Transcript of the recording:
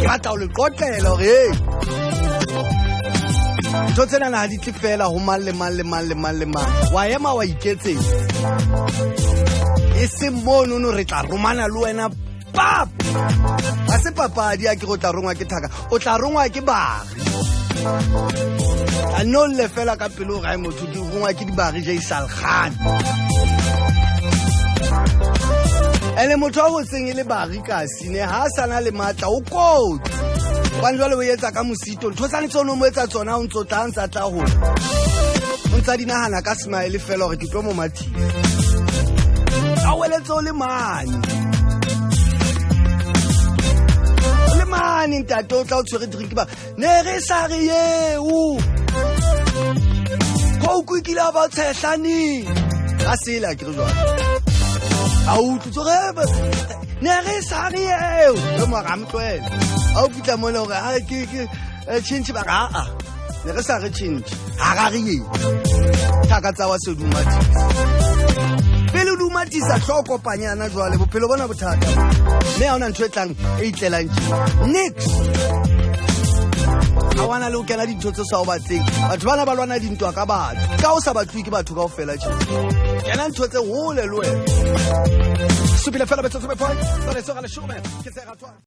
Ke batla ho le qoqela hore hey, ntho tsenana ha di tle fela ho mang le mang le mang le mang le mang. Wa ema wa iketsetsa, e seng monono re tla romana le wena pap. Ga se papadi a ke go tla rongwa ke thaka, o tla rongwa ke bari. A no lle fela ka pelo gae motho ke rongwa ke dibari ja isalgane. Ene motho a hotseng e le bari ka sine ha a sana le matla, o kotsi gobane jwale o etsa ka mosito ntho tsane tse o ne o mo etsa tsona, o ntse o tla ntsa tla hola, o ntsa di nagana ka smile fela gore ke tlo mo mathisa, a weletse o le mane, o le mane ntate o tla o tshwere drink ba ne re sa re eo coke e kile a ba tshehlaneng ka sela ke re jwale a utlwe tsore ne re sa re eo re mo ra motlohela a o fitlha mole gore a ke change ba ga a ne re sa re change ga ra re ye thaka tsa wa se dumatisa pele o dumatisa tlhoko kopanyana jwale bophelo bona bothata mme ha ona ntho e tlang e itlelang tje nix ga wana le o kena dintho tse sa o batleng. Batho bana ba lwana dintwa ka batho ka o sa batluwe ke batho kao fela tje kena ntho tse hole le wena supile fela metsotso me point tsa leso ga leshome ke tse ratwa.